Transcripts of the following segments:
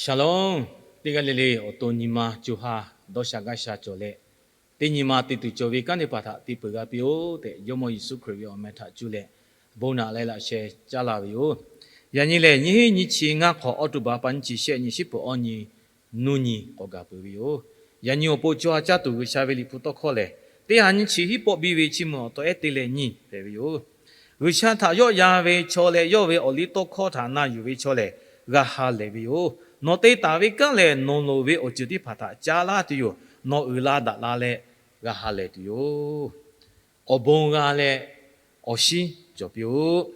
Shalom. Teˇ g'aˇ le le awˬ to nyi ma co ha dawˇ sha gaˇ sha cawˬ leh, teˇ nyi ma te tuˬ cawˬ ve kanˉ teˇ hpaˍ htaꞈ te peuˬ g'a piˇ-oˆ tehꞈ, Jawˇmawˇ Yeˍsuˆ Hkriꞈ ve awˬ meh htaꞈ cuˇ leh bon naꞈ leh laꞈ sheh caˉ laˇ ve yoˬ. Yaꞈ nyi lehˬ, nyiˇ heˉ nyiˇ chi ngaˇ hk'awꞈ, October pa nyiˇ chi shehˆ nyi, shiˉ peuˬ awˇ nyi, nuˇ nyi k'awꞈ gaˬ peuˬ ve yoˬ. Yaꞈ nyi awˬ pon co ha caˇ tuˬ G'uiˬsha ve Liꞈ hpu tawˇ hkawˇ lehˬ, teˇ ha nyiˇ chi hiˉ pawˆ biˇ ve chiˇ mvuh awˬ taw ehˉ te leh nyiˇ hpehꞈ ve yoˬ. G'uiˬsha htaꞈ yawˆ yan ve chaw leh yawˇ ve awˬliˇtawˇhkawˇ htaꞈ na yuˬ ve chaw lehˬ, g'a ha lehˬ ve yoˬ. Nawˬ te taˍ ve kanˉ lehˬ, nawˬ loˍ ve awˬ ceuˬ teˇ hpaˍ htaꞈ ca laˇ tuˬ yoˬ. Nawˬ uiˍ la daꞈ la leh g'a ha lehˬ tuˬ yoˬ. Awˬ bon g'a leh awˬ shinˉ cawˬ piˇ-oˆ.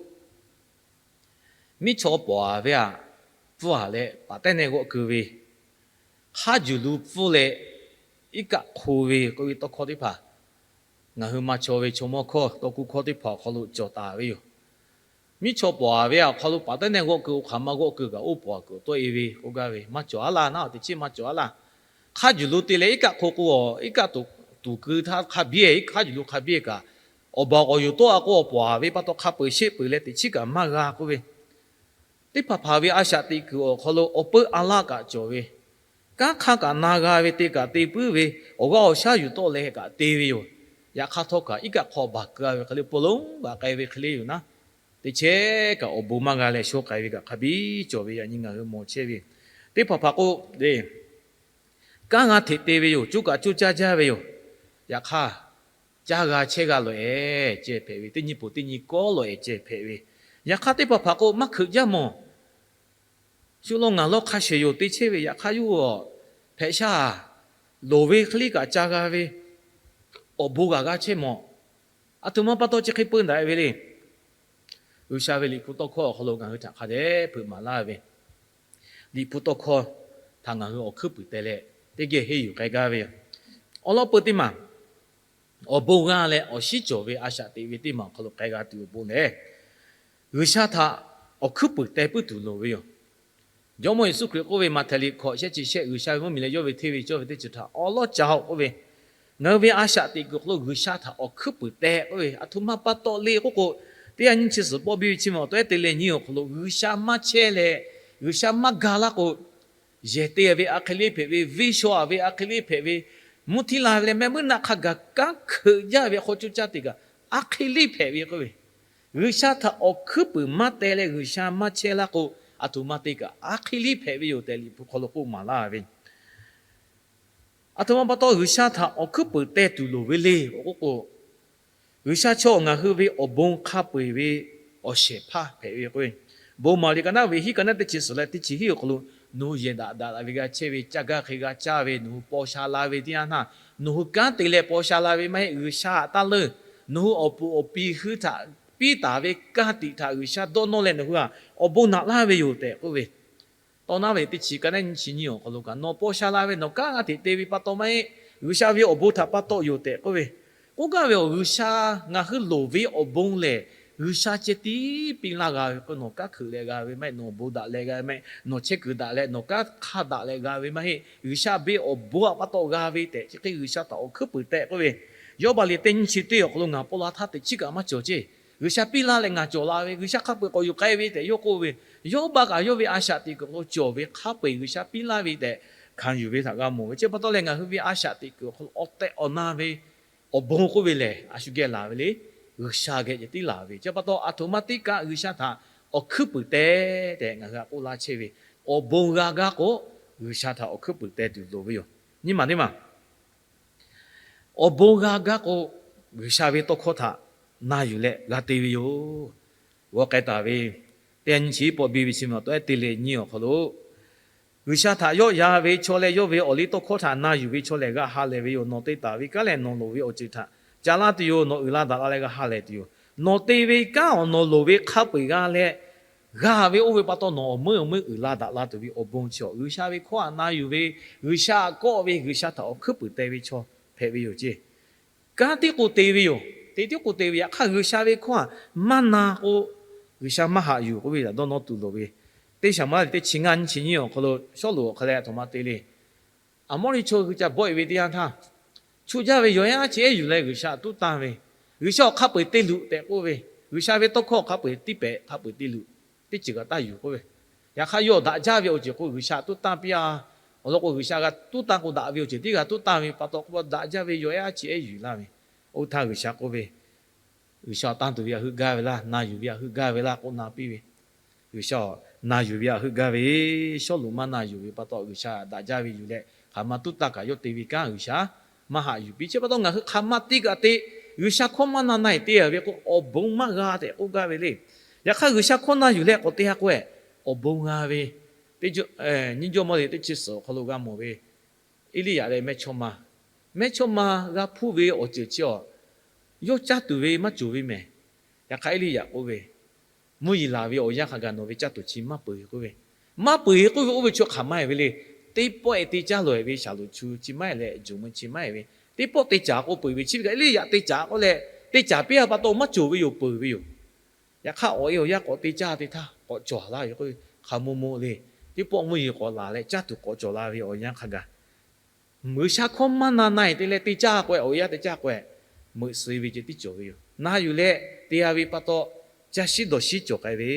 Miˉ chaw pawˍ-a ve aꞈ, pfuhˇ-a leh paˍ tehˉ nehˆ g'awˆ keu ve, hk'a juˬ lu pfuhˇ leh iˉ kaˆ hk'o ve k'oˆ ve tawˇ hkawˇ teˇ hpaˍ, ngaˬ hui ma chaw ve chaw mawˇ hkawˇ, tawˇ kuˇ hkawˇ teˇ hpaˍ awˬ hk'aw lo cawˬ taˍ ve yoˬ. Miˉ chaw pawˍ-a ve aꞈ awˬ hk'aw lo paˍ tehˉ nehˆ g'awˆ keu, oˇ hk'aˬ ma g'awˆ keu kaꞈ oˇ pawˍ-a kuiˬ tawˆ-e ve k'oˆ gaˇ ve, maˇ cawˬ-a laˇ, naˉ teꞈ chiˉ maˇ cawˬ-a laˇ. Hk'a juˬ lu te leh iˉ kaˆ hk'o k'o, iˉ kaˆ tuˬ kuiˬ htaˇ hk'a biˇ-e, hk'a juˬ lu hk'a biˇ-e kaꞈ, awˬ baˬ awˬ yuˬ tawˆ-a k'o, awˬ pawˍ-a ve pa taw hk'a peu-eˬ sheˆ peuˬ leh teꞈ chiˉ kaꞈ maˇ g'a k'oˆ ve, teˇ hpaˍ hpaˍ ve a shaꞈ teꞈ kuiˬ awˬ hk'aw lo awˬ peuˇ a laˇ kaꞈ cawˬ ve, kanˉ hk'aˇ kaꞈ na g'a ve te kaꞈ te puiˉ ve, awˬ g'aˇ awˬ shaˉ yuˬ tawˆ leh kaꞈ te ve yoˬ. Yaꞈ hk'aˇ htawˇ kaꞈ iˉ kaˆ hk'aw baˬ keu-a ve hk'e le, pon lonˉ baˬ k'ai ve hk'e le yoˬ naˉ, teˇ chehˇ kaꞈ awˬ bon maˇ g'a leh shaw k'ai ve kaꞈ hk'a biˇ cawˬ ve, yaꞈ nyi ngaˬ hui mawˬ chehˇ ve. Teˇ hpaˍ hpaˍ k'o, kanˉ g'a hteꞈ te ve yoˬ. Coˇ kaꞈ coˇ caˇ jaˇ ve yoˬ. Yaꞈ hk'aˇ, caˇ g'a chehˇ g'a lawˬ-ehˍ ceh hpehꞈ ve, teˇ nyi poˬ teˇ nyi kawˉ lawˬ-ehˍ ceh hpehꞈ ve. Yaꞈ hk'aˇ, teˇ hpaˍ hpaˍ k'o maˇ hkeuꞈ jaˇ mawˬ. Shu law ngaˬ law hk'a shehˍ yoˬ te chehˇ ve, yaꞈ hk'aˇ yawˇ hui a hpehꞈ shaˇ loˍ ve hk'e le kaꞈ ca g'a ve, awˬ bon g'a g'a chehˇ mawˬ. Aˬ htoꞈ ma pa taw chi hk'e peu daꞈ ve le. G'uiˬsha ve Liꞈ hpu tawˇ hkawˇ awˬ hk'aw lo ngaˬ hui htaꞈ hk'a dehꞈ hpeuꞈ maˍ laˇ ve, Liꞈ hpu tawˇ hkawˇ htaꞈ ngaˬ hui awˬ hkuiˉ puiˍ teh leh teˇ geh henˇ yuˬ k'ai gaˇ ve yoˬ. Awˬ lawn peu teˇ maˬ, awˬ bon g'a leh awˬ shinˉ cawˬ ve a shaꞈ teꞈ ve teˇ maˬ awˬ hk'aw lo k'ai g'a tuˬ awˬ bon lehˬ, G'uiˬsha htaꞈ awˬ hkuiˉ puiˍ teh puiˉ tuˬ loˍ ve yoˬ. Jawˇmawˇ Yeˍsuˆ Hkriꞈ k'oˆ ve, Maꞈhtehˍ liꞈ hkawꞈ shehˆ chi shehˆ, G'uiˬsha ve mvuhˇmiˬ leh yawˇ ve hteˇ ve cawˇ ve teˇ ceuˬ htaꞈ awˉ lawˉ ca-oˬ k'oˆ ve, ngaˬ hui ve a shaꞈ teꞈ kuiˬ awˬ hk'aw lo G'uiˬsha htaꞈ awˬ hkuiˉ puiˍ teh k'oˆ ve, aˬ htoꞈ ma pa taw le k'oˆ k'o, teˇ ha nyiˇ chi suhˍ pawˆ biˇ ve chi ma awˬ taw ehˉ te leh nyiˇ awˬ hk'aw lo G'uiˬsha maˇ chehˇ leh, G'uiˬsha maˇ ga laˇ k'o, yehˬ te ve a hk'e le hpehꞈ ve, venˇ shaw-a ve a hk'e le hpehꞈ ve, mvuhˇ htiˇ la ve leh mehˆ muiˉ naˆ hk'a gaˬ kanˉ hkeuꞈ jaˇ ve hk'aw coˇ caˇ te kaꞈ a hk'e le hpehꞈ ve k'oˆ ve, G'uiˬsha htaꞈ awˬ hkuiˉ puiˍ maˇ teh leh G'uiˬsha maˇ chehˇ laˇ k'o, aˬ htoꞈ ma te kaꞈ a hk'e le hpehꞈ ve yoˬ tehꞈ Liꞈ hpu hk'aw lo k'oˆ maˍ laˇ ve. Aˬ htoꞈ ma pa taw G'uiˬsha htaꞈ awˬ hkuiˉ puiˍ teh tuˬ loˍ ve le awˬ k'oˆ k'o, G'uiˬsha chaw ngaˬ hui ve awˬ bon hk'a peu-eˬ ve awˬ shehˍ hpaˇ hpehꞈ ve k'o, bon maˍ liꞈ ka naˉ ve hiˉ ka naˉ teˇ chi suhˍ leh teˇ chi hiˉ awˬ hk'aw lo, nawˬ hui yehˬ daꞈ daꞈ la ve g'a chehˇ ve, caˇ gaˇ hk'e g'a caˇ ve, nawˬ hui paw sha la ve teˇ yanˇ htaˇ, nawˬ hui kanˉ te leh paw sha la ve maˇ heˆ. G'uiˬsha htaꞈ taˇ leuˇ. Nawˬ hui awˬ puˍ awˬ pi hui htaꞈ piˇ taˍ ve kanˇ tiꞈ htaꞈ G'uiˬsha dawˇ nawˇ leh nawˬ hui htaꞈ awˬ bon naꞈ laˇ ve yoˬ tehꞈ k'oˆ ve, tawˇ naˉ ve teˇ chi ka naˉ nyiˇ chi nyiˇ awˬ hk'aw lo kaꞈ, nawˬ paw sha la ve nawˬ kanˉ g'a hteꞈ te ve pa taw maˇ heˆ. G'uiˬsha ve awˬ bon htaꞈ pa taw yoˬ tehꞈ k'oˆ ve, k'oˆ gaˇ ve awˬ G'uiˬsha ngaˬ hui loˍ ve awˬ bon lehˬ, G'uiˬsha ceh tiˉ piˇ laˇ g'a ve k'o, nawˬ kanˉ hkeuꞈ leh g'a ve maˇ heˆ, nawˬ awˬ bon daꞈ leh g'a ve maˇ heˆ, nawˬ chehˇ kuiˬ daꞈ leh nawˬ kanˉ hk'a daꞈ leh g'a ve maˇ heˆ. G'uiˬsha ve awˬ bon htaꞈ pa taw g'a ve tehꞈ chi hk'e G'uiˬsha htaꞈ awˬ hkuiˉ puiˍ teh k'oˆ ve, Yawˇbaˆ liꞈ teˇ nyiˇ chi teˇ awˬ hk'aw lo ngaˬ paw la htaˇ teꞈ chiˉ kaꞈ maˇ cawˬ ceˇ. G'uiˬsha piˇ laˇ leh ngaˬ cawˬ la ve, G'uiˬsha hk'a peu-eˬ k'awꞈ yuˬ k'ai ve tehꞈ yawˇ k'oˆ ve, Yawˇbaˆ kaꞈ yawˇ ve a shaꞈ teꞈ kuiˬ awˬ hk'aw lo cawˬ ve hk'a peu-eˬ G'uiˬsha piˇ laˇ ve tehꞈ hkanˍ yuˬ ve htaꞈ g'a mawˬ ve. Chi pa taw leh ngaˬ hui ve a shaꞈ teꞈ kuiˬ awˬ hk'aw lo awˬ tehˬ awˬ na ve awˬ bon k'oˆ ve lehˬ, a shu geh laˬ ve le. G'uiˬsha geh ceh tiˉ laˬ ve. Chi pa taw aˬ htoꞈ ma teˇ kaꞈ G'uiˬsha htaꞈ awˬ hkuiˉ puiˍ teh tehꞈ ngaˬ hui htaꞈ k'oˆ laˇ chehˇ ve, awˬ bon g'a gaˇ k'o, G'uiˬsha htaꞈ awˬ hkuiˉ puiˍ teh tuˬ loˍ ve yoˬ. Nyi maˬ teˇ maˬ, awˬ bon g'a gaˇ k'o, G'uiˬsha ve tawˇ hkawˇ htaꞈ na yuˬ leh g'a te ve yoˬ. G'aw k'ai taˍ ve teˇ ha nyiˇ chi pawˆ biˇ ve chi ma awˬ taw ehˉ te leh nyiˇ awˬ hk'aw lo, G'uiˬsha htaꞈ yawˆ yan ve chaw leh yawˇ ve awˬliˇtawˇhkawˇ htaꞈ na yuˬ ve chaw lehˬ g'a ha lehˬ ve yoˬ. Nawˬ te taˍ ve kanˉ leh nawˬ loˍ ve awˬ ceuˬ htaꞈ ca laˇ tuˬ yoˬ. Nawˬ uiˍ la daꞈ la leh g'a ha lehˬ tuˬ yoˬ. Nawˬ te ve kanˉ awˬ nawˬ loˍ ve hk'a peu-eˬ g'a leh g'a ve oˇ ve pa taw nawˬ awˬ meuˇ awˬ meuˇ uiˍ la daꞈ la tuˬ ve awˬ bon chi awˬ, G'uiˬsha ve hkawˇ htaꞈ na yuˬ ve, G'uiˬsha htaꞈ kawˆ ve, G'uiˬsha htaꞈ awˬ hkuiˉ puiˍ teh ve chaw hpehꞈ ve yoˬ ceˇ. Kanˉ tiˉ k'o te ve yoˬ. Te tiˉ k'o te ve, yaꞈ hk'aˇ G'uiˬsha ve hkawˇ htaꞈ maˇ na k'o, G'uiˬsha maˇ haꞈ yuˬ k'oˆ ve htaꞈ dawˇ nawˇ tuˬ loˍ ve. Teˇ Saˍmo-eˍlaˆ teˇ chi ngaˇ nyiˇ chi nyiˇ awˬ hk'aw lo Sawˉluꞈ awˬ hk'a leh aˬ htoꞈ ma te le. Aˍmoˉliˆ chaw hui ca bawˆ-e ve teˇ yanˇ htaˇ, chuˇ jaˇ ve yawˬ ehˉ a chi ehˉ yuˬ leh G'uiˬsha tuˉ tanˇ ve, G'uiˬsha awˬ hk'a peu-eˬ te luꞈ tehꞈ k'oˆ ve, G'uiˬsha ve tawˇ hkawˇ awˬ hk'a peu-eˬ tiˇ pehꞈ hk'a peu-eˬ te luꞈ, teˇ ceuˬ kaꞈ taˇ yuˬ k'oˆ ve. Yaꞈ hk'aˇ, yawˇ daꞈ jaˇ ve awˬ ceuˬ k'o, G'uiˬsha tuˉ tanˇ piˇ-a. Awˬ lawn k'o, G'uiˬsha g'a tuˉ tanˇ k'o, daꞈ ve awˬ ceuˬ teˇ g'aˇ tuˉ tanˇ ve pa taw k'o, daꞈ jaˇ ve yawˬ ehˉ a chi ehˉ yuˬ laˇ ve. Oˇ htaˇ G'uiˬsha k'oˆ ve, G'uiˬsha tanˇ tuˬ ve a heuˆ gaˇ ve laˇ, na yuˬ ve a heuˆ gaˇ ve laˇ k'oˆ na piˇ ve. G'uiˬsha na yuˬ ve a heuˆ gaˇ ve, Sawˉluꞈ maˇ na yuˬ ve pa taw, G'uiˬsha daꞈ jaˇ ve yuˬ leh, hk'aˬ ma tuˉ tanˇ kaꞈ yawˇ te ve kanˉ G'uiˬsha maˇ haꞈ yuˬ piˇ. Chi pa taw ngaˬ hui hk'aˬ ma te kaꞈ te, G'uiˬsha hkawˇ maˇ na na-e te ve k'o, awˬ bon maˇ g'a tehꞈ k'oˆ gaˇ ve le. Yaꞈ hk'aˇ, G'uiˬsha hkawˇ na yuˬ leh k'awꞈ te ha k'o-e, awˬ bon g'a ve. Teˇ, Nyiˇ Jawˇmawˇ liꞈ teˇ chi suhˍ awˬ hk'aw lo g'a mawˬ ve, Eˇliˇyaꞈ leh mehˇchawˇma, mehˇchawˇma g'a hpuˇ ve awˬ ceuˬ chi-a, yawˇ caˇ tuˬ ve maˇ cawˬ ve mehˬ. Yaꞈ hk'aˇ, Eˇliˇyaꞈ k'oˆ ve, Mvuhˇ yeˬ laˬ ve awˬ yanˇ hk'a gaˬ nawˬ ve caˇ tuˬ chi maˇ peuˬ k'oˆ ve, maˇ peuˬ k'oˆ ve oˇ ve chaw hk'aˬ ma-e ve le. Teˇ pawˆ-e te caˇ lawˬ-e ve shaˍlonˍ chu chi maˇ-e leh, juˬ mui chi maˇ-e ve, teˇ pawˆ te caˍ k'o peuˬ ve, chi ve kaꞈ Eˇliˇyaꞈ te caˍ k'oˆ leh, te caˍ piˇ-a pa taw maˇ cawˬ ve yoˬ, peuˬ ve yoˬ. Yaꞈ hk'aˇ, awˬ e awˬ yanˇ k'awꞈ te caˇ te htaˇ k'awꞈ cawˬ laˇ ve k'oˆ ve, hk'a mawˇ mawˇ le. Teˇ pawˆ mvuhˇ yeˬ k'awꞈ laˬ leh caˇ tuˬ k'awꞈ cawˬ la ve awˬ yanˇ hk'a gaˬ, G'uiˬsha hkawˇ maˇ na na-e te leh te caˇ k'o-e, awˬ e yanˇ te caˇ k'o-e, meuꞈ suh ve ceh tiˉ cawˬ ve yoˬ. Na yuˬ leh te-a ve pa taw, ca shiˉ dawˬ shiˉ cawˬ k'ai ve.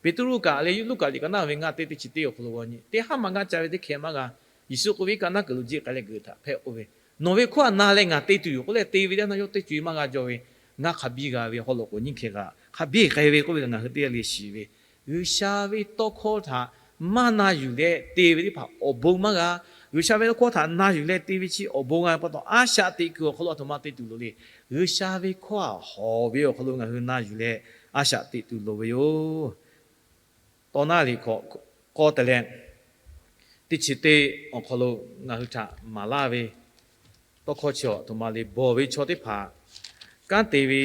Peˍtruˆ kaꞈ leh Luˉkaꞈ liꞈ ka naˉ ve ngaˇ teˇ teˇ chi teˇ awˬ hk'aw lo g'aw nyi, teˇ haˉ ma ngaˇ ca ve teˇ hkeh maˇ g'a. Yeˍsuˆ k'oˆ ve, Iˉ kaˆ naˉ kuiˬ lo jiˆ k'ai leh geuꞈ htaꞈ hpehˇ k'oˆ ve, Nawˬ ve hkawˇ htaꞈ na leh ngaˬ te tuˬ yoˬ k'oˆ leh te ve teˇ yanˇ yawˇ teˇ co-e maˇ g'a jaw ve, ngaˇ hk'a biˇ g'a ve, haw loꞈ k'oˍ nyiˇ hkeh kaꞈ hk'a biˇ k'ai ve k'oˆ ve kaꞈ ngaˬ hui teˇ g'aˇ le shiˍ ve. G'uiˬsha ve tawˇ hkawˇ htaꞈ maˇ na yuˬ leh te ve teˇ hpaˍ awˬ bon maˇ g'a. G'uiˬsha ve tawˇ hkawˇ htaꞈ na yuˬ leh te ve chi awˬ bon g'a ve pa taw, a shaꞈ teꞈ kuiˬ awˬ hk'aw lo a htoꞈ ma te tuˬ loˍ le. G'uiˬsha ve hkawˇ htaꞈ hawˍ ve awˬ hk'aw lo ngaˬ hui na yuˬ leh a shaꞈ teꞈ tuˬ loˍ ve yoˬ. Tawˇ naˉ liꞈ hkawꞈ k'awˇ te leh, teˇ chi teˇ awˬ hk'aw lo ngaˬ hui htaꞈ maˍ laˇ ve tawˇ hkawˇ chi a htoꞈ ma le, bawˬ ve chaw teˇ hpaˍ kanˉ te ve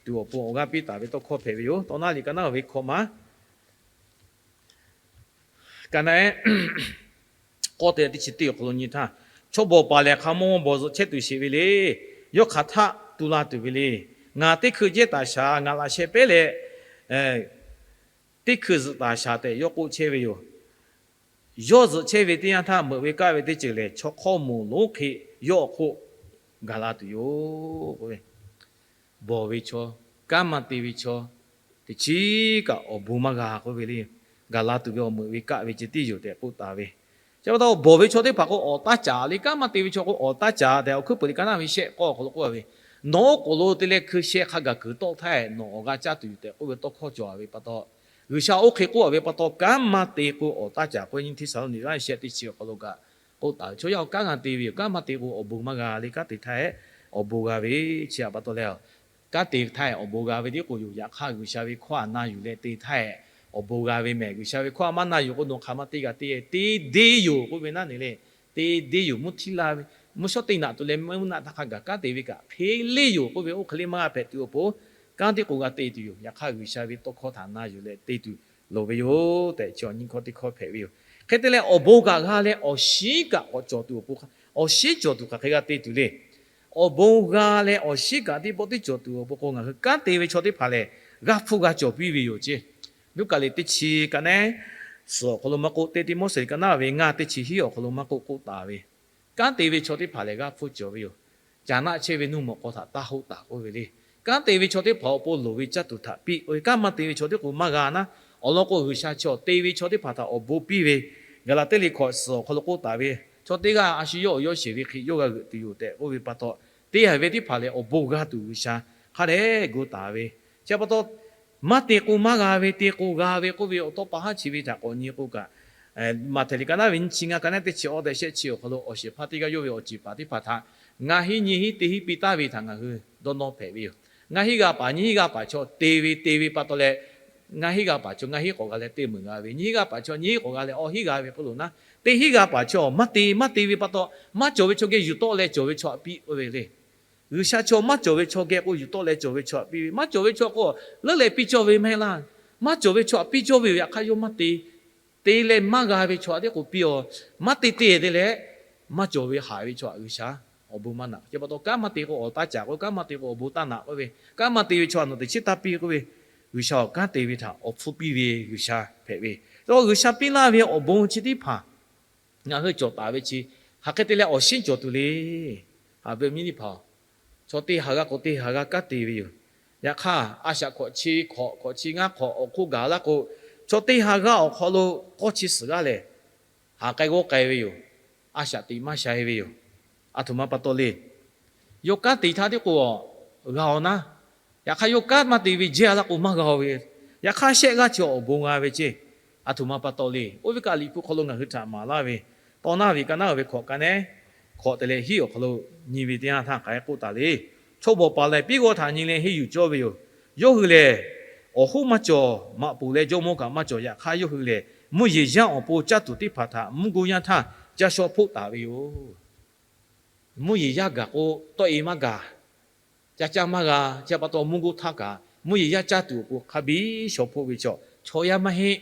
tuˬ awˬ pon awˬ g'aˇ piˇ taˍ ve tawˇ hkawˇ hpehꞈ ve yoˬ. Tawˇ naˉ liꞈ ka naˉ ve hkawꞈ ma ka naˉ k'awˇ te teˇ chi teˇ awˬ hk'aw lo nyi htaˇ, Chaw bawˬ paˍ lehˬ hk'a mawˇ mawˇ bawˬ zuhꞈ chehˇ tuˬ sheˍ ve le. Yawˇ hk'aˬ htaˆ tu la tuˬ ve le. Ngaˬ teˇ hkui jehˇ taˍ shaˍ, ngaˬ laꞈ sheh pehˉ leh teˇ hkui zuhꞈ taˍ shaˍ tehꞈ yawˇ k'oˆ chehˇ ve yoˬ. Yawˇ zuhꞈ chehˇ ve teˇ yanˇ htaˇ, meuꞈ ve kaˆ ve teˇ ceuˬ lehˬ, chaw hk'awˇ moˍ lonˉ hk'e yawˇ awˬ hk'oˆ gaˬ la tuˬ yoˬ. Bawˬ ve chaw, kanˉ maˇ te ve chaw, teꞈ chiˉ kaꞈ awˬ bon maˇ g'a k'oˆ ve le. Gaˬ la tuˬ ve awˬ meuꞈ ve kaˆ ve ceh tiˉ yoˬ tehꞈ k'oˆ taˍ ve. Chi pa taw, bawˬ ve chaw teˇ hpaˍ k'o awˍ taˇ caˍ le, kanˉ maˇ te ve chaw k'o awˍ taˇ caˍ tehꞈ, awˬ hkuiˉ puiˍ liꞈ ka naˉ ve shehˆ k'awˇ awˬ hk'aw lo k'oˆ ve, Nawˬ oˉ k'oˍ lo te leh hkui sheh hk'a gaˬ kuiˬ tawˆ htaˇ, nawˬ awˬ g'a caˇ tuˬ yoˬ tehꞈ k'oˆ ve tawˇ hkawˇ cawˬ ve pa taw, G'uiˬsha oˇ hk'e k'oˆ ve pa taw, kanˉ maˇ te k'o awˍ taˇ caˍ k'oˆ ve nyi Hteˇsaˍlawˇniˆ shehˆ teˇ chi awˬ hk'aw lo kaꞈ k'oˆ taˍ ve. Chaw yaˇ awˬ kanˉ g'a te ve yoˬ. Kanˉ maˇ te k'o awˬ bon maˇ g'a le. Kanˉ te htaˇ awˬ bon g'a ve. Chi htaꞈ pa taw leh, kanˉ te htaˇ awˬ bon g'a ve tiˉ k'o yoˬ. Yaꞈ hk'aˇ, G'uiˬsha ve hkawˇ htaꞈ na yuˬ leh te htaˇ awˬ bon g'a ve mehˬ. G'uiˬsha ve hkawˇ htaꞈ maˇ na yuˬ k'o, nawˬ hk'aˬ ma te g'a te, te deˇ yoˬ k'oˆ ve naˉ ne le. Te deˇ yoˬ. Mvuhˇ htiˇ la ve, mvuhˇ shawˉ teˇ naꞈ tuˬ leh mvuhˇ naꞈ htaˇ hk'a gaˬ kanˉ te ve kaꞈ hk'e leˇ yoˬ k'oˆ ve, oˇ hk'e le maˇ g'a hpehꞈ tuˬ awˬ pon, kanˉ tiˉ k'o g'a te tuˬ yoˬ. Yaꞈ hk'aˇ, G'uiˬsha ve tawˇ hkawˇ htaꞈ na yuˬ leh te tuˬ loˍ ve yoˬ tehꞈ, chi awˬ nyi hkawˇ teˇ hkawˇ hpehꞈ ve yoˬ. Hk'e te leh, awˬ bon kaꞈ g'a leh awˬ shinˉ kaꞈ k'awꞈ cawˬ tuˬ awˬ pon, awˬ shinˉ cawˬ tuˬ hk'aˬ hk'e g'a te tuˬ le. Awˬ bon g'a leh awˬ shinˉ kaꞈ teˇ pawˆ tiˉ cawˬ tuˬ awˬ pon k'o, ngaˬ hui kanˉ te ve chaw teˇ hpaˍ lehˬ, g'aˇ hpfuhˇ g'a cawˬ piˇ ve yoˬ ceˇ. Luˉkaꞈ liꞈ teˇ chi ka naˉ suhˍ awˬ hk'aw lo maˇ k'oˆ, teˇ Tiˆmoˉseˍ liꞈ ka naˉ ve ngaˇ teˇ chi hiˉ awˬ hk'aw lo maˇ k'oˆ k'oˆ taˍ ve, kanˉ te ve chaw teˇ hpaˍ lehˬ g'aˇ hpfuhˇ cawˬ ve yoˬ. Caˍ naˆ chehˇ ve nuˇ mawˬ k'aw htaꞈ taˇ hoˆ taˍ k'oˆ ve le. Kanˉ te ve chaw teˇ hpaˍ awˬ pon loˍ ve caˇ tuˬ htaꞈ piˇ k'oˆ ve, kanˉ maˇ te ve chaw teˇ k'o maˇ g'a naˉ. Awˬ lawn k'o, G'uiˬsha chaw te ve chaw teˇ hpaˍ htaꞈ awˬ bon piˇ ve, Gaˍlaˍtiˆ liꞈ hkawꞈ suhˍ awˬ hk'aw lo k'oˆ taˍ ve, chaw teˇ g'aˇ a shu yawˇ awˬ yawˇ sheˍ ve hk'e yawˇ g'a g'euꞈ tuˬ yoˬ tehꞈ k'oˆ ve pa taw, teˇ haiˬ ve teˇ hpaˍ lehˬ awˬ bon g'a tuˬ G'uiˬsha hk'a dehꞈ gu taˍ ve. Chi pa taw, maˇ te k'o maˇ g'a ve, te k'o g'a ve k'oˆ ve awˬ tawˇ pa haˉ chi ve htaꞈ k'awꞈ nyi k'o kaꞈ, Maꞈhtehˍ liꞈ ka naˉ ve nyiˇ chi ngaˇ ka naˉ teˇ chi awˇ tehꞈ shehˆ chi awˬ hk'aw lo awˬ shehˍ hpaˇ teˇ g'aˇ yawˇ ve awˬ ceˬ paˍ teˇ hpaˍ htaꞈ ngaˇ hinˉ nyiˇ hinˉ teˇ hinˉ piˇ taˍ ve htaꞈ ngaˬ hui dawˇ nawˇ hpehꞈ ve yoˬ. Ngaˇ hinˉ g'a paˍ nyiˇ hinˉ g'a paˍ chaw te ve te ve pa taw leh, ngaˇ hinˉ g'a paˍ chaw ngaˇ hinˉ k'awꞈ g'a leh teˇ meunˍ g'a ve, nyiˇ hinˉ g'a paˍ chaw nyiˇ hinˉ k'awꞈ g'a leh awˇ hinˉ g'a ve k'oˆ lo naˉ, teˇ hinˉ g'a paˍ chaw maˇ te maˇ te ve pa taw, maˇ cawˬ ve chaw geh yuˬ tawˆ leh cawˬ ve chaw htaꞈ piˇ k'oˆ ve le. G'uiˬsha chaw maˇ cawˬ ve chaw geh k'o yuˬ tawˆ leh cawˬ ve chaw htaꞈ piˇ ve, maˇ cawˬ ve chaw k'o leuˉ leh piˇ cawˇ ve maˇ heˆ laˇ. Maˇ cawˬ ve chaw htaꞈ piˇ cawˇ ve yoˬ. Yaꞈ hk'aˇ yawˇ maˇ te, te leh maˇ g'a ve chaw htaꞈ teˇ k'o piˇ-aˬ. Maˇ te te te leh, maˇ cawˬ ve haꞈ ve chaw htaꞈ G'uiˬsha awˬ bon maˇ naꞈ. Chi pa taw, kanˉ maˇ te k'o awˬ taˇ caˍ k'oˆ ve, kanˉ maˇ te k'o awˬ bon taˇ naꞈ k'oˆ ve, kanˉ maˇ te ve chaw htaꞈ nawˬ teꞈ chiˉ taˇ piˇ k'oˆ ve, G'uiˬsha awˬ kanˉ te ve htaꞈ awˬ hpfuhˇ piˇ ve G'uiˬsha hpehꞈ ve. G'uiˬsha piˇ laˇ ve awˬ bon chi teˇ hpaˍ ngaˬ hui cawˬ taˍ ve chi, hk'aˬ hk'e te leh awˬ shinˉ cawˬ tuˬ le. Haꞈ ve awˬ viˉ teˇ hpaˍ-oˬ, chaw teˇ ha g'a k'o teˇ ha g'a kanˉ te ve yoˬ. Yaꞈ hk'aˇ, a shaꞈ hkawꞈ chi hkawꞈ, hkawꞈ chi ngaˇ hkawꞈ awˬ hk'oˆ gaˬ laˇ k'o, Chaw teˇ ha g'aˇ awˬ hk'aw lo k'awˇ chi suhˍ g'aˇ lehˬ, haˍ k'ai g'awˇ k'ai ve yoˬ. A shaꞈ teꞈ maˇ sha-e ve yoˬ. Aˬ htoꞈ ma pa taw le. Yawˇ kanˉ te htaˇ tiˉ k'o, g'a-oˬ naˉ. Yaꞈ hk'aˇ yawˇ kanˉ maˇ te ve jehˇ-a laˇ k'o maˇ g'a-oˬ ve. Yaꞈ hk'aˇ shehˆ g'aˇ chi awˬ bon g'a ve ceˇ. Aˬ htoꞈ ma pa taw le. Oˇ ve kaꞈ Liꞈ hpu hk'aw lo ngaˬ hui htaꞈ maˍ laˇ ve, Tawˇ naˇ ve ka naˉ ve hkawꞈ ka nehˉ hkawꞈ te leh hiˉ awˬ hk'aw lo nyi ve teˇ yanˇ htaˇ hk'aˬ hk'e k'oˆ taˍ le. Chaw bawˬ paˍ lehˬ, piˉ g'awˇ htaꞈ nyi leh henˇ yuˬ cawˇ ve yoˬ. Yawˇ hui lehˬ, awˬ hoˉ maˇ cawˬ. Maꞈ poˍ leh jawˇmawˇ kaꞈ maˇ cawˬ. Yaꞈ hk'aˇ yawˇ hui lehˬ, mvuhˇ yeˬ yaˇ awˬ pon caˇ tuˬ teˇ hpaˍ htaꞈ mvuhˇ goˇ yaˇ htaˇ ca shaw hpoˆ taˍ ve yoˬ. Mvuhˇ yeˬ yaˇ gaˬ k'o, tawˆ-e maˇ gaˬ, ca caˇ maˇ g'a. Chi pa taw mvuhˇ goˇ htaˇ kaꞈ mvuhˇ yeˬ yaˇ caˇ tuˬ awˬ pon hk'a biˇ shaw hpoˆ ve chaw, chaw yaˇ maˇ heˆ.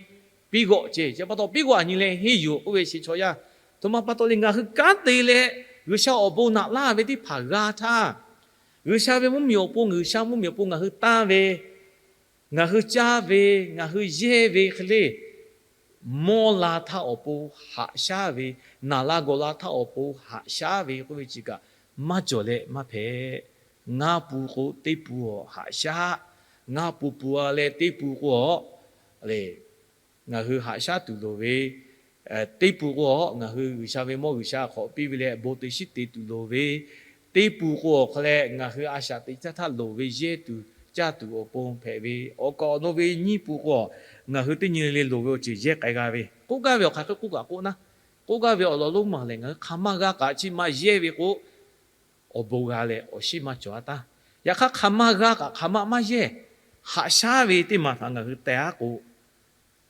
Piˉ g'awˇ ceˇ. Chi pa taw piˉ g'awˇ aꞈ nyi leh henˇ yuˬ k'oˆ ve chi chaw yaˇ. Aˬ htoꞈ ma pa taw le. Ngaˬ hui kanˉ te leh G'uiˬsha awˬ bon naꞈ laˇ ve teˇ hpaˍ g'a htaˇ, G'uiˬsha ve mvuhˇmiˬ awˬ pon, G'uiˬsha mvuhˇmiˬ awˬ pon ngaˬ hui tanˇ ve, ngaˬ hui caˇ ve, ngaˬ hui yehˇ ve hk'e le, mawˇ la htaˇ awˬ pon haꞈ shaˉ ve, naˬ la gawˬ la htaˇ awˬ pon haꞈ shaˉ ve k'oˆ ve chi kaꞈ maˇ cawˬ leh maˇ hpehꞈ. Ngaˇ pun k'o teˇ pun awˬ haꞈ shaˉ. Ngaˇ pun pun-a leh teˇ pun k'o a le, ngaˬ hui haꞈ shaˉ tuˬ loˍ ve, teˇ pun k'o a ngaˬ hui G'uiˬsha ve mawˇ G'uiˬsha hk'awꞈ piˇ ve leh bon te shiˉ te tuˬ loˍ ve, teˇ pun k'o awˬ hk'a leh ngaˬ hui a shaꞈ teꞈ caˇ htaˇ loˍ ve yehˇ tuˬ caˇ tuˬ awˬ pon hpehꞈ ve, awˬ kaˍ awˬ naw ve nyiˇ pun k'o a ngaˬ hui teˇ nyi le le loˍ ve awˬ ceuˬ yehˇ k'ai g'a ve. K'oˆ gaˇ ve awˬ hk'aˬ hk'e k'oˆ kaꞈ k'oˆ naˉ, k'oˆ gaˇ ve awˬ lawn lonˉ maˬ lehˬ, ngaˬ hui hk'aˬ maˇ g'aˇ kaꞈ chi ma yehˇ ve k'o, awˬ bon g'a leh awˬ shiˉ maˇ cawˬ-a taˇ. Yaꞈ hk'aˇ hk'aˬ maˇ g'aˇ kaꞈ hk'aˬ maˇ maˇ yehˇ, haꞈ shaˉ ve teˇ maˬ htaꞈ ngaˬ hui teh-a k'o,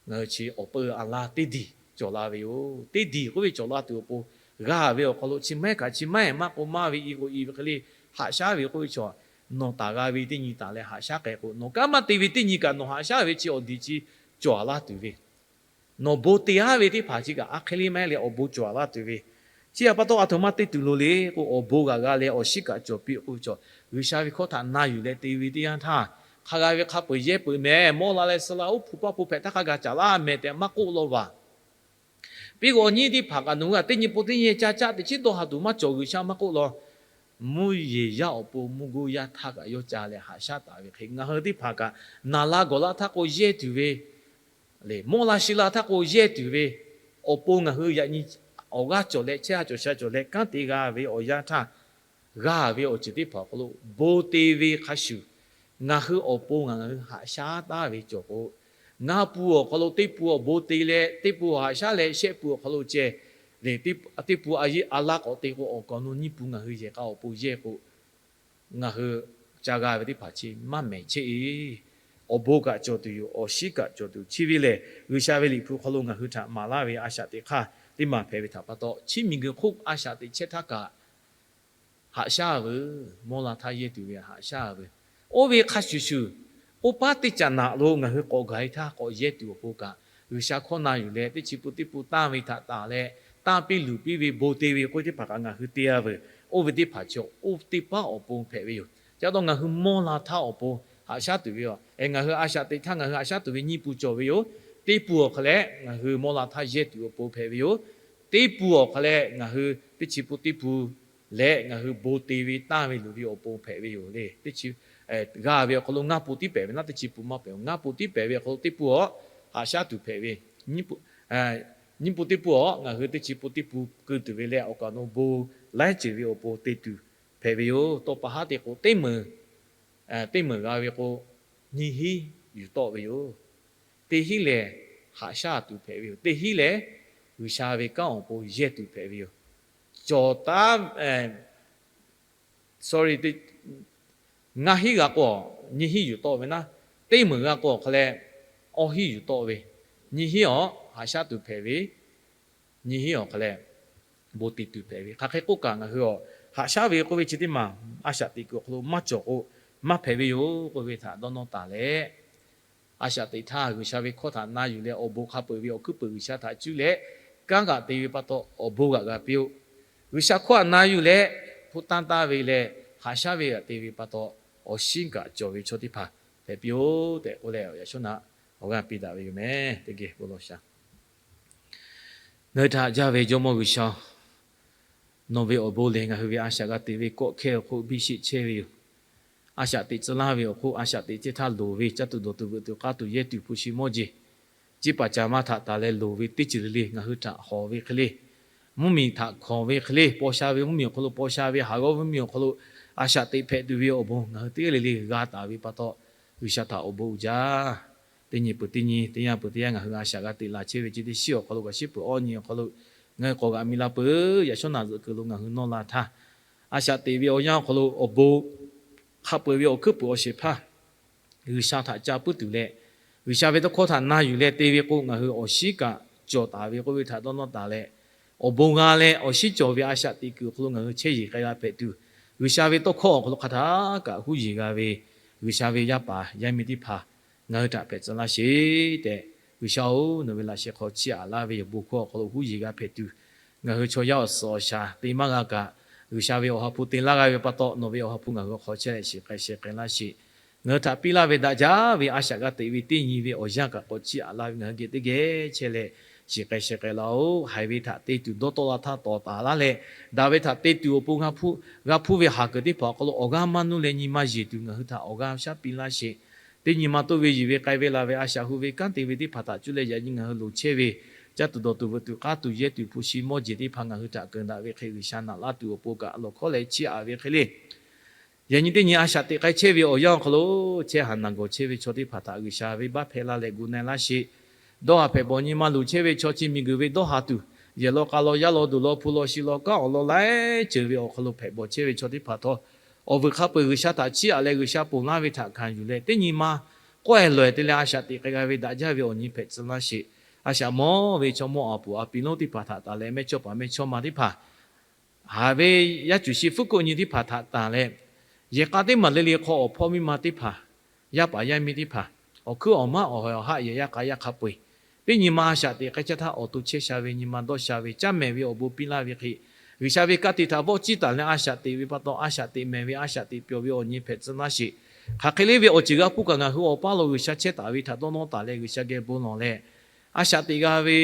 ngaˬ hui chi awˬ peu a la teˇ diˬ cawˬ la ve yoˬ. Teˇ diˬ k'oˆ ve cawˬ la tuˬ awˬ pon, g'a ve awˬ hk'aw lo chi maˇ heˆ kaꞈ chi maˇ heˆ, maˇ k'o maˇ ve, i k'o i ve hk'e le, haꞈ shaˉ ve k'oˆ ve chaw, nawˬ taˍ g'a ve teˇ nyi taˍ leh haꞈ shaˉ k'ai k'o, nawˬ kanˉ maˇ te ve teˇ nyi kaꞈ nawˬ haꞈ shaˉ ve chi awˬ diˬ chi cawˬ-a laˇ tuˬ ve, nawˬ bon te-a ve teˇ hpaˍ chi kaꞈ a hk'e le maˇ heˆ leh awˬ bon cawˬ-a laˇ tuˬ ve, chi htaꞈ pa taw aˬ htoꞈ ma te tuˬ loˍ le k'o, awˬ bon g'aꞈ g'a leh awˬ shiˉ kaꞈ cawˬ piˇ k'oˆ ve chaw, G'uiˬsha ve hkawˇ htaꞈ na yuˬ leh te ve teˇ yanˇ htaˇ, hk'a g'a ve hk'a peu-eˬ yehˇ peuˬ mehˍ. Mawˇ la leh suh la oˉ hpu paˇ hpu hpehꞈ htaˇ hk'a gaˬ caˍ laˇ mehˍ tehꞈ maˇ k'oˆ law vaˬ. Piˉ g'awˇ nyiˇ teˇ hpaˍ kaꞈ nawˬ hui htaꞈ teˇ nyi pon teˇ nyi caˇ caˇ teꞈ chiˉ dawˇ ha tuˬ maˇ cawˬ. G'uiˬsha maˇ k'oˆ law. Mvuhˇ yeˬ yaˇ awˬ pon mvuhˇ goˇ yaˇ htaˇ kaꞈ yawˇ ca leh haꞈ shaˉ taˍ ve hk'e, ngaˬ hui teˇ hpaˍ kaꞈ naˬ la gawˬ la htaˇ k'o yehˇ tuˬ ve, mawˇ la shi la htaˇ k'o yehˇ tuˬ ve, awˬ pon ngaˬ hui yaꞈ nyi awˬ g'aˇ cawˬ leh chehˇ ha cawˬ sha cawˬ leh kanˉ te g'a ve awˬ yanˇ htaˇ, g'a ve awˬ ceuˬ teˇ hpaˍ awˬ hk'aw lo bon te ve hk'a shuˍ, ngaˬ hui awˬ pon ngaˬ hui haꞈ shaˉ taˍ ve cawˬ k'o, ngaˇ pun awˬ hk'aw lo teˇ pun awˬ bon te leh teˇ pun haꞈ shaˉ leh shehˆ pun awˬ hk'aw lo ceh le, teˇ pun a laˇ k'awꞈ te k'o, awˬ kaˍ awˬ nu nyiˇ pun ngaˬ hui yehˬ k'a awˬ pon yehˇ k'o, ngaˬ hui ca g'a ve teˇ hpaˍ chi maˇ mehˍ chehˇ-e. Awˬ bon kaꞈ cawˬ tuˬ yoˬ. Awˬ shiˉ kaꞈ cawˬ tuˬ. Chi ve lehˬ, G'uiˬsha ve Liꞈ hpu hk'aw lo ngaˬ hui htaꞈ maˍ laˇ ve a shaꞈ teꞈ hk'aˇ teˇ maˬ hpehꞈ ve htaꞈ pa taw, chi miˬguiˬ hk'oˆ a shaꞈ teꞈ chehˇ htaˇ kaꞈ haꞈ shaˉ veuˬ. Mawˇ la htaˇ yehˇ tuˬ ve haꞈ shaˉ veuˬ. Oˇ ve hk'a shuˍ shuˍ, oˇ paˉ teˇ caꞈ naꞈ lo ngaˬ hui k'awꞈ gaˬ-e htaˇ k'awꞈ yehˇ tuˬ awˬ pon kaꞈ, G'uiˬsha hkawˇ na yuˬ leh teˇ chi pun teˇ pun tanˇ ve htaꞈ tanˍ leh, tanˇ piˇ luˬ piˇ ve bon te ve k'oˆ ve teˇ hpaˍ kaꞈ ngaˬ hui te-a veuˬ. Oˇ ve teˇ hpaˍ chi oˇ teˇ paˉ awˬ pon hpehꞈ ve yoˬ. Ca taw ngaˬ hui mawˇ la htaˇ awˬ pon haꞈ shaˉ tuˬ ve a, ngaˬ hui a shaꞈ teꞈ htaˇ ngaˬ hui haꈞ shaˉ tuˬ ve nyiˇ pun cawˬ ve yoˬ. Teˇ pun awˬ hk'a leh ngaˬ hui mawˇ la htaˇ yehˇ tuˬ awˬ pon hpehꞈ ve yoˬ. Teˇ pun awˬ hk'a leh ngaˬ hui teˇ chi pun teˇ pun leh ngaˬ hui bon te ve tanˇ ve luˬ ve awˬ pon hpehꞈ ve yoˬ le. Teˇ chi g'a ve awˬ hk'aw lo ngaˇ pun tiˉ pehˍ ve naˉ, teˇ chi pun maˇ pehˍ. Ngaˇ pun tiˉ pehˍ ve awˬ hk'aw lo teˇ pun awˬ haꞈ shaˉ tuˬ hpehꞈ ve, nyiˇ pun teˇ pun awˬ ngaˬ hui teˇ chi pun teˇ pun keu tuˬ ve leh awˬ kaˍ awˬ nu bon laiˉ ceuˬ ve awˬ pon te tuˬ hpehꞈ ve yoˬ. Tawˇ pa haˉ te k'o, teˇ meunˍ teˇ meunˍ g'a ve k'o, nyiˇ hinˉ yuˬ tawˆ ve yoˬ. Teˇ hinˉ lehˬ haꞈ shaˉ tuˬ hpehꞈ ve yoˬ. Teˇ hinˉ lehˬ G'uiˬsha ve kanˉ awˬ pon yehˇ tuˬ hpehꞈ ve yoˬ. Cawˬ taˉ, sorry, ngaˇ hinˉ g'a k'o, nyiˇ hinˉ yuˬ tawˆ ve naˉ, teˇ meunˍ g'a k'o awˬ hk'a leh awˇ hinˉ yuˬ tawˆ ve, nyiˇ hinˉ awˬ haꞈ shaˉ tuˬ hpehꞈ ve, nyiˇ hinˉ awˬ hk'a leh bon te tuˬ hpehꞈ ve. Hk'aˬ hk'e k'oˆ kaꞈ ngaˬ hui a haꞈ shaˉ ve k'oˆ ve chi teˇ maˬ a shaꞈ teꞈ kuiˬ awˬ hk'aw lo maˇ cawˬ k'o, maˇ hpehꞈ ve yoˬ k'oˆ ve htaꞈ dawˇ nawˇ taˍ leh, a shaꞈ teꞈ htaˇ G'uiˬsha ve hkawˇ htaꞈ na yuˬ leh awˬ bon hk'a peu-eˬ ve awˬ hkuiˉ peuˬ G'uiˬsha htaꞈ cuˇ leh kanˉ g'aꞈ te ve pa taw awˬ bon g'aꞈ g'a piˇ-oˆ. G'uiˬsha hkawˇ htaꞈ na yuˬ leh hpu tanˇ taˇ ve leh haꞈ shaˉ ve g'aꞈ te ve pa taw awˬ shinˉ kaꞈ cawˬ ve chaw teˇ hpaˍ hpehꞈ piˇ-oˆ tehꞈ k'oˆ leh, yaꞈ shawˉ naꞈ awˬ g'aˇ piˇ daꞈ ve yoˬ meh. Teˇ geh bon lawˬ shaˍ. Ngaˬ hui htaꞈ jaˇ ve Jawˇmawˇ G'uiˬsha-oˬ, nawˬ ve awˬ bon lehˬ ngaˬ hui ve a shaꞈ g'a teꞈ ve kawˆ hkehˇ awˬ hk'oˆ biˇ sheˆ chehˇ ve yoˬ. A shaꞈ teꞈ tcuh laˇ ve awˬ hk'oˆ a shaꞈ teꞈ chehˇ htaˇ loˍ ve caˇ tuˬ dawˬ tuˬ veuꞈ tuˬ k'aˇ tuˬ yehˇ tuˬ hpu shi mawˇ jeˬ Ciˇ paˍ caˍ ma htaꞈ tanˬ leh loˍ ve teˇ ceuˬ le le ngaˬ hui htaꞈ hawˍ ve hk'e le, mvuhˇmiˬ htaꞈ hkanˍ ve hk'e le, paw sha ve mvuhˇmiˬ awˬ hk'aw lo paw sha ve, haˍ g'awˇ mvuhˇmiˬ awˬ hk'aw lo a shaꞈ teꞈ hpehꞈ tuˬ ve awˬ bon ngaˬ hui teˇ g'aˇ le le g'a taˍ ve pa taw, G'uiˬsha htaꞈ awˬ bon uiˍ jaˇ. Teˇ nyi peuˬ teˇ nyi, teˇ yanˇ peuˬ teˇ yanˇ ngaˬ hui a shaꞈ g'a teꞈ laˬ chehˇ ve, chi teˇ shiˉ awˬ hk'aw lo kaꞈ shiˉ peuˬ awˇ nyi awˬ hk'aw lo ngaˬ hui k'awꞈ g'aꞈ mi la peuˬ. Yaꞈ shawˉ naꞈ zuhꞈ kuiˬ lo ngaˬ hui nawˇ la htaˇ, a shaꞈ teꞈ ve awˬ yanˇ awˬ hk'aw lo awˬ bon hk'a peu-eˬ ve awˬ hkuiˉ puiˍ awˬ shehˍ hpaˇ G'uiˬsha htaꞈ ca puiˉ tuˬ leh, G'uiˬsha ve tawˇ hkawˇ htaꞈ na yuˬ leh te ve k'o, ngaˬ hui awˬ shinˉ kaꞈ cawˬ taˍ ve k'oˆ ve htaꞈ dawˇ nawˇ taˍ leh, awˬ bon g'a leh awˬ shinˉ cawˬ ve a shaꞈ teꞈ kuiˬ awˬ hk'aw lo ngaˬ hui chehˇ yeˬ k'ai g'a hpehꞈ tuˬ, G'uiˬsha ve tawˇ hkawˇ awˬ hk'aw lo hk'a htaˇ kaꞈ huˉ yeˬ g'a ve G'uiˬsha ve yaˇ paˍ yaˇ miˇ teˇ hpaˍ ngaˬ hui htaꞈ hpehꞈ tcuh laˇ sheˍ tehꞈ, G'uiˬsha-oˬ, nawˬ ve laꞈ sheh hk'aw chiˇ aꞈ laˇ ve awˬ bon hkawˇ awˬ hk'aw lo huˉ yeˬ g'a hpehꞈ tuˬ, ngaˬ hui chaw yaˇ awˬ suhˍ awˬ shaˍ te maˇ g'a kaꞈ, G'uiˬsha ve Awˬ ha hpu te laˇ g'a ve pa taw, nawˬ ve Awˬ ha hpu ngaˬ hui awˬ hk'aw chehˇ leh shiˍ k'ai sheh k'ai laˇ sheˍ. Ngaˬ hui htaꞈ piˇ laˇ ve daꞈ jaˇ ve a shaꞈ g'a teꞈ ve teˇ nyi ve awˬ yanˇ kaꞈ k'awꞈ chiˇ aꞈ laˇ ve ngaˬ hui geh teˇ geh chehˇ leh shiˍ k'ai sheh k'ai laˇ-oˬ. Haiˬ ve htaꞈ te tuˬ dawˇ tawˆ la htaˇ tawˍ taˍ laˇ leh, daꞈ ve htaꞈ te tuˬ awˬ pon g'a hpuˇ ve haˍ kuiˬ teˇ hpaˍ awˬ hk'aw lo awˬ g'aˇ maˇ nuˇ leh nyi ma yeˬ tuˬ ngaˬ hui htaꞈ awˬ g'aˇ shaˉ piˇ laˇ sheˍ. Teˇ nyi ma toˇ ve yiˬ ve k'ai ve laˬ ve a shaꞈ hu ve kanˉ te ve teˇ hpaˍ htaꞈ cuˇ leh yaꞈ nyi ngaˬ hui loˍ chehˇ ve, caˇ tuˬ dawˬ tuˬ veuꞈ tuˬ k'aˉ tuˬ yehˇ tuˬ hpu shi mawˇ jeˬ teˇ hpaˍ ngaˬ hui htaꞈ keunˍ daꞈ ve hk'e G'uiˬsha naꞈ laˇ tuˬ awˬ pon kaꞈ lawˬ hkawˉ leh chiˇ aꞈ ve hk'e le. Yaꞈ nyi teˇ nyi a shaꞈ teꞈ k'ai chehˇ ve awˬ yanˇ awˬ hk'aw lo chehˇ haˍ naˬ gawˬ chehˇ ve chaw teˇ hpaˍ htaꞈ G'uiˬsha venˇbaˆ hpehˇ laˇ leh gu na-e laˇ sheˍ. Dawˇ haˍ hpehꞈ bawˬ nyi ma luˬ chehˇ ve chaw chi miˬguiˬ ve dawˇ haˍ tuˬ, yehˬ law k'a law yaˇ law duˬ law hpu law shi law kanˉ awˬ lawn laiˉ ceuˬ ve awˬ hk'aw lo hpehꞈ bawˬ chehˇ ve chaw teˇ hpaˍ htawˇ, awˬ vuiˬ hk'a peu-eˬ G'uiˬsha htaꞈ chiˇ aꞈ leh G'uiˬsha ponˬ laˇ ve htaꞈ hkanˍ yuˬ leh teˇ nyi ma k'awehˇ lawehˬ te leh a shaꞈ teꞈ k'ai g'a ve daꞈ jaˇ ve awˬ nyi hpehꞈ tcuh laˇ sheˍ. A shaꞈ mawˇ ve chaw mawˇ a puˍ a piˍ lonˉ teˇ hpaˍ htaꞈ tanˬ leh mehˇchawˇpaˍ mehˇchawˇma teˇ hpaˍ, haˍ ve yaˇ cuˬ shi fuˉ koˆ nyi teˇ hpaˍ htaꞈ tanˬ leh, yehˬ k'a teˇ maˬ le le hk'aw awˬ hpawˇ miˇ ma teˇ hpaˍ, yaˇ paˍ yaˇ miˇ teˇ hpaˍ, awˬ hkuiˉ awˬ maˉ awˬ hawehˬ awˬ haˆ yehˬ yaˇ k'a yaˇ hk'a peu-eˬ, teˇ nyi ma a shaꞈ teꞈ k'ai caˇ htaˇ awˬ to chehˇ sha ve nyi ma dawˇ sha ve caˇ mehˍ ve awˬ bon piˇ laˇ ve hk'e, G'uiˬsha ve ka tiꞈ htaꞈ vawˆ ciˇ taˍ leh a shaꞈ teꞈ ve pa taw, a shaꞈ teꞈ mehˍ ve a shaꞈ teꞈ pyawˬ ve awˬ nyi hpehꞈ tcuh laˇ sheˍ. Hk'aˬ hk'e le ve awˬ ceuˬ g'a hpuˇ kaꞈ ngaˬ hui awˬ paˇ lo G'uiˬsha chehˇ taˍ ve htaꞈ dawˇ nawˇ taˍ leh G'uiˬsha geh bon lawˬ leh, a shaꞈ teꞈ g'a ve,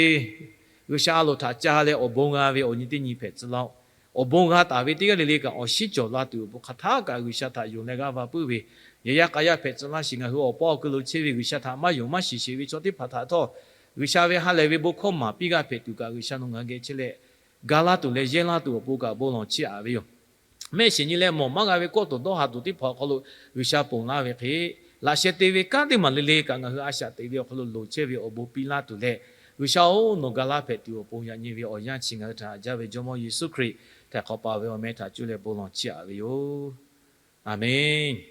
G'uiˬsha a loˍ htaꞈ ca leh awˬ bon g'a ve awˬ nyi teˇ nyi hpehꞈ tcuh laˇ-oˆ. Awˬ bon g'a taˍ ve teˇ g'aˇ le le kaꞈ awˬ shinˉ cawˬ la tuˬ awˬ pon hk'aˬ htaˇ kaꞈ G'uiˬsha htaꞈ yonˍ leh g'aˇ va puiˉ ve yehˬ yaˇ k'a yaˇ hpehꞈ tcuh laˇ sheˍ. Ngaˬ hui awˬ paˇ awˬ kui lo chehˇ ve G'uiˬsha htaꞈ maˇ yonˍ maˇ shiˍ sheˍ ve chaw teˇ hpaˍ htaꞈ htawˇ, G'uiˬsha ve ha lehˬ ve bon hkawˇ maˍ piˇ g'a hpehꞈ tuˬ kaꞈ G'uiˬsha nawˬ ngaˬ hui geh chehˇ leh, ga laˇ tuˬ leh yehˇ laˇ tuˬ awˬ pon kaꞈ bon lawˬ chiˇ aꞈ ve yoˬ. Mehˆ shiˍ nyi leh mawˬ maˇ g'a ve kawˆ tuˬ dawˇ haˍ tuˬ teˇ hpaˍ awˬ hk'aw lo G'uiˬsha ponˬ laˇ ve hk'e, laꞈ sheh te ve kanˉ teˇ maˬ le le kaꞈ ngaˬ hui a shaꞈ teꞈ ve awˬ hk'aw lo loˍ chehˇ ve awˬ bon piˇ laˇ tuˬ leh, G'uiˬsha-oˬ, nawˬ ga laˇ hpehꞈ tuˬ awˬ pon yaꞈ nyi ve awˬ yanˇ chi ngaˬ hui htaꞈ haꞈ jaˇ ve Jawˇmawˇ Yeˍsuˆ Hkriꞈ htaiˍ hk'awꞈ pa ve awˬ meh htaꞈ cuˇ leh bon lawˬ chiˇ aꞈ ve yoˬ. Aˍmenˍ.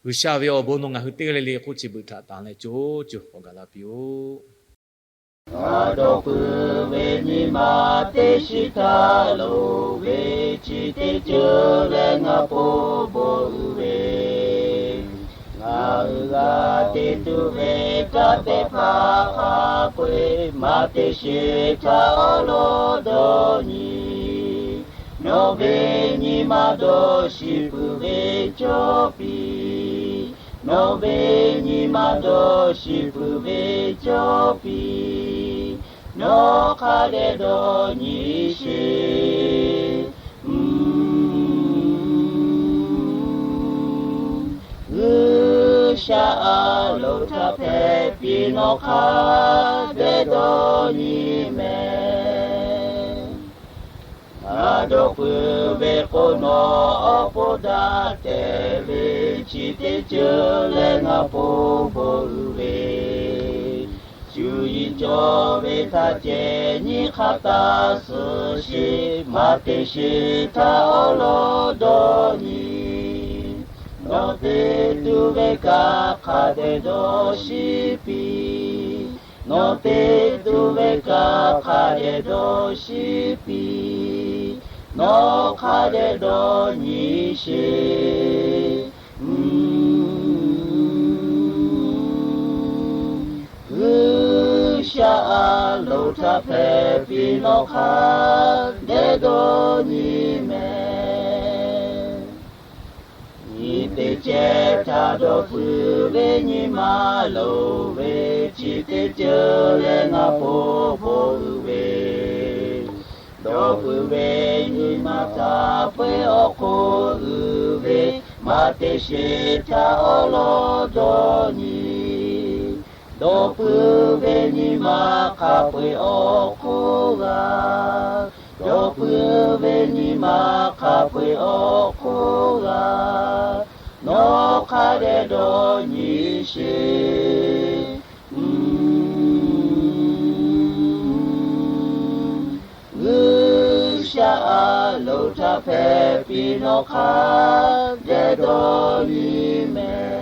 G'uiˬsha ve awˬ bon nawˬ ngaˬ hui teˇ g'aˇ le le hk'oˆ chi beuꞈ htaꞈ tanˬ leh co co k'awꞈ gaˬ la piˇ-oˆ. Ngaˬ dawˇ peuˬ ve nyi ma teˇ shiˉ htaˇ loˍ ve, chi teˇ ceuˬ leh ngaˬ po bon uiˍ ve, ngaˬ hui g'a te tuˬ ve kanˉ teˇ hpaˍ hk'a peu-eˬ maˇ te sheˍ htaˇ awˉ lawˉ dawˇ nyi. Nawˬ ve nyi ma dawˇ shiˍ peuˬ ve cawˇ piˇ. Nawˬ ve nyi ma dawˇ shiˍ peuˬ ve cawˇ piˇ. Nawˬ hk'a dehꞈ dawˇ nyi sheˍ. G'uiˬsha a loˍ htaꞈ hpehꞈ piˇ nawˬ hk'a dehꞈ dawˇ nyi mehˍ. Ngaˬ dawˇ peuˬ ve k'o, nawˬ awˬ pon daꞈ tehꞈ ve, chi teˇ ceuˬ leh ngaˬ po bon uiˍ ve, cuˇ yiˍ cawˬ ve htaꞈ ceh nyi hk'a taˇ suh sheˍ, maˇ te sheˍ htaˇ awˉ lawˉ dawˇ nyi. Nawˬ te tuˬ ve kaꞈ hk'a dehꞈ dawˇ shiˍ piˇ. Nawˬ te tuˬ ve kaꞈ hk'a dehꞈ dawˇ shiˍ piˇ. Nawˬ hk'a dehꞈ dawˇ nyi sheˍ. G'uiˬsha a loˍ htaꞈ hpehꞈ piˇ nawˬ hk'a dehꞈ dawˇ nyi mehˍ. Nyi teˇ ceh htaꞈ dawˇ peuˬ ve nyi ma loˍ ve, chi teˇ ceuˬ leh ngaˬ po bon uiˍ ve, dawˇ peuˬ ve nyi ma htaꞈ peu-eˬ awˬ hk'oˆ uiˍ ve, maˇ te sheˍ htaˇ awˉ lawˉ dawˇ nyi. Dawˬ pui ve nyi ma hk'a peu-eˬ awˬ hk'oˆ g'a, dawˬ pui ve nyi ma hk'a peu-eˬ awˬ hk'oˆ g'a, nawˬ hk'a dehꞈ dawˇ nyi sheˍ. G'uiˬsha a loˍ htaꞈ hpehꞈ piˇ, nawˬ hk'a dehꞈ dawˇ nyi mehˍ.